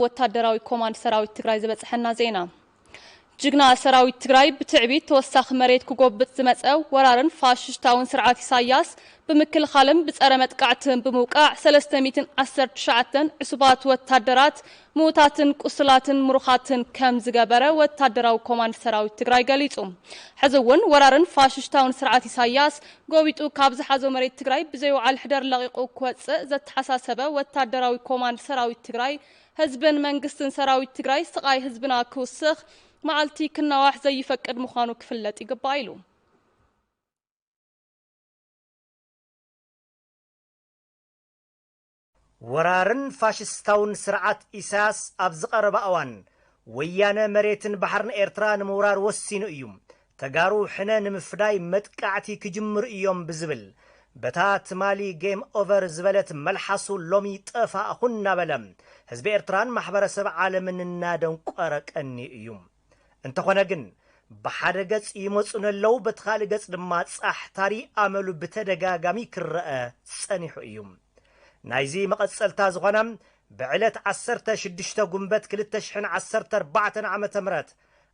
ወታደራዊ ኮማንድ ሰራዊት ትግራይ ዝበፅሐና ዜና። ጅግና ሰራዊት ትግራይ ብትዕቢት ተወሳኺ መሬት ክጎብጥ ዝመፀ ወራርን ፋሽስታውን ስርዓት ኢሳያስ ብምክልኻልን ብፀረ መጥቃዕትን ብምውቃዕ ሰለስተ ሚእትን ዓሰርተ ትሽዓተን ዕሱባት ወታደራት ምዉታትን ቁስላትን ምሩኻትን ከም ዝገበረ ወታደራዊ ኮማንድ ሰራዊት ትግራይ ገሊጹ። ሕዚ እውን ወራርን ፋሽስታውን ስርዓት ኢሳያስ ጎቢጡ ካብ ዝሓዞ መሬት ትግራይ ብዘይውዓል ሕደር ለቒቑ ክወፅእ ዘተሓሳሰበ ወታደራዊ ኮማንድ ሰራዊት ትግራይ ህዝብን መንግስትን ሰራዊት ትግራይ ስቓይ ህዝብና ክውስኽ መዓልቲ ክናዋሕ ዘይፈቅድ ምዃኑ ክፍለጥ ይግባእ ኢሉ። ወራርን ፋሽስታውን ስርዓት ኢሳያስ ኣብ ዝቐረበ እዋን ወያነ መሬትን ባሕርን ኤርትራ ንምውራር ወሲኑ እዩ። ተጋሩ ሕነ ንምፍዳይ መጥቃዕቲ ክጅምሩ እዮም ብዝብል በታ ትማሊ ጌም ኦቨር ዝበለት መልሓሱ ሎሚ ጠፋእኹ እናበለ ህዝቢ ኤርትራን ማሕበረሰብ ዓለምን እናደንቆረ ቀኒ እዩ። እንተኾነ ግን ብሓደ ገጽ ይመጹ ነለዉ፣ በቲ ካልእ ገጽ ድማ ጻሕታሪ ኣመሉ ብተደጋጋሚ ክረአ ጸኒሑ እዩ። ናይዚ መቐጸልታ ዝኾነ ብዕለት ዓሰርተ ሽዱሽተ ጉንበት ክልተ ሽሕን ዓሰርተ ኣርባዕተን ዓመተ ምህረት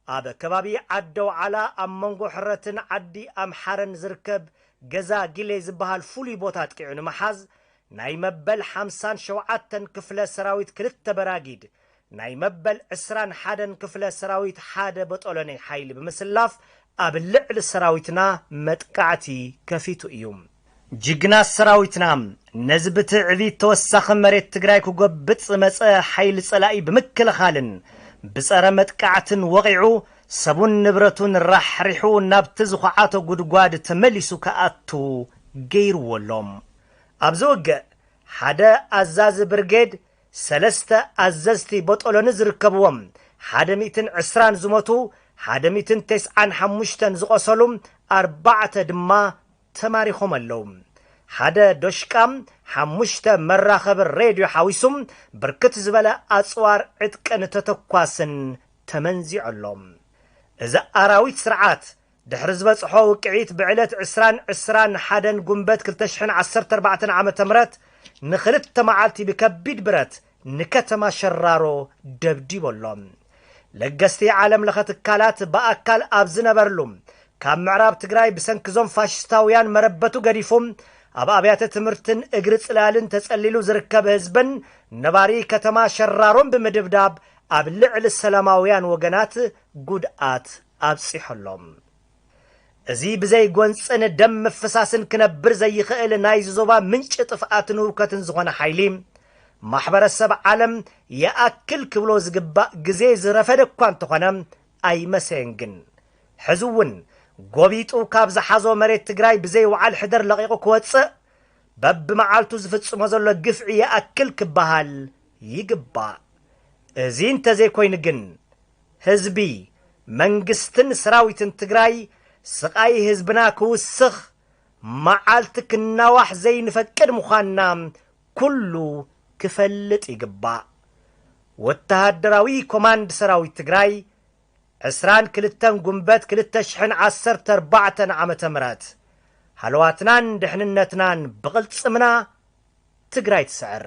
ኣብ ከባቢ ዓደ ውዓላ ኣብ መንጎ ሕረትን ዓዲ ኣምሓረን ዝርከብ ገዛ ጊሌ ዝበሃል ፍሉይ ቦታ ኣጥቂዑ ንምሓዝ ናይ መበል ሓምሳን ሸውዓተን ክፍለ ሰራዊት ክልተ በራጊድ ናይ መበል ዕስራን ሓደን ክፍለ ሰራዊት ሓደ በጦሎኒ ሓይሊ ብምስላፍ ኣብ ልዕሊ ሰራዊትና መጥቃዕቲ ከፊቱ እዩ። ጅግና ሰራዊትና ነዚ ብትዕቢት ተወሳኺ መሬት ትግራይ ክጎብጥ ዝመፀ ሓይሊ ፀላኢ ብምክልኻልን ብፀረ መጥቃዕትን ወቒዑ ሰቡን ንብረቱን ራሕሪሑ ናብቲ ዝኹዓቶ ጉድጓድ ተመሊሱ ክኣቱ ገይርዎ ኣሎ። ኣብዚ ውግእ ሓደ ኣዛዚ ብርጌድ፣ ሰለስተ ኣዘዝቲ በጦሎኒ ዝርከብዎም፣ ሓደ ሚእትን ዕስራን ዝሞቱ፣ ሓደ ሚእትን ተስዓን ሓሙሽተን ዝቖሰሉ፣ ኣርባዕተ ድማ ተማሪኾም ኣለዉ። ሓደ ዶሽቃ፣ ሓሙሽተ መራኸቢ ሬድዮ ሓዊሱ ብርክት ዝበለ ኣጽዋር ዕጥቅን ተተኳስን ተመንዚዑ ኣሎ። እዚ ኣራዊት ስርዓት ድሕሪ ዝበጽሖ ውቅዒት ብዕለት ዕስራን ዕስራን ሓደን ጉንበት ክልተ ሽሕን ዓሰርተ ኣርባዕተን ዓመተ ምህረት ንኽልተ መዓልቲ ብከቢድ ብረት ንከተማ ሸራሮ ደብዲቡ ኣሎ። ለገስቲ ዓለም ለኸ ትካላት ብኣካል ኣብ ዝነበርሉ ካብ ምዕራብ ትግራይ ብሰንኪ ዞም ፋሽስታውያን መረበቱ ገዲፉ ኣብ ኣብያተ ትምህርትን እግሪ ጽላልን ተጸሊሉ ዝርከብ ህዝብን ነባሪ ከተማ ሸራሮን ብምድብዳብ ኣብ ልዕሊ ሰላማውያን ወገናት ጉድኣት ኣብጺሑ ኣሎ። እዚ ብዘይ ጎንጽን ደም ምፍሳስን ክነብር ዘይኽእል ናይዚ ዞባ ምንጪ ጥፍኣትን ህውከትን ዝኾነ ሓይሊ ማሕበረሰብ ዓለም ይኣክል ክብሎ ዝግባእ ግዜ ዝረፈደ እኳ እንተኾነ ኣይመሰየን። ግን ሕዚ እውን ጎቢጡ ካብ ዝሓዞ መሬት ትግራይ ብዘይ ወዓል ሕደር ለቒቑ ክወፅእ በብመዓልቱ ዝፍጽሞ ዘሎ ግፍዒ ይኣክል ክበሃል ይግባእ። እዚ እንተዘይኮይኑ ግን ህዝቢ፣ መንግስትን ሰራዊትን ትግራይ ስቓይ ህዝብና ክውስኽ መዓልቲ ክናዋሕ ዘይንፈቅድ ምዃንና ኩሉ ክፈልጥ ይግባእ። ወተሃደራዊ ኮማንድ ሰራዊት ትግራይ ዕስራን ክልተን ጉንበት ክልተ ሽሕን ዓሰርተ ኣርባዕተን ዓመተ ምህረት ሃለዋትናን ድሕንነትናን ብቕልጽምና ትግራይ ትስዕር።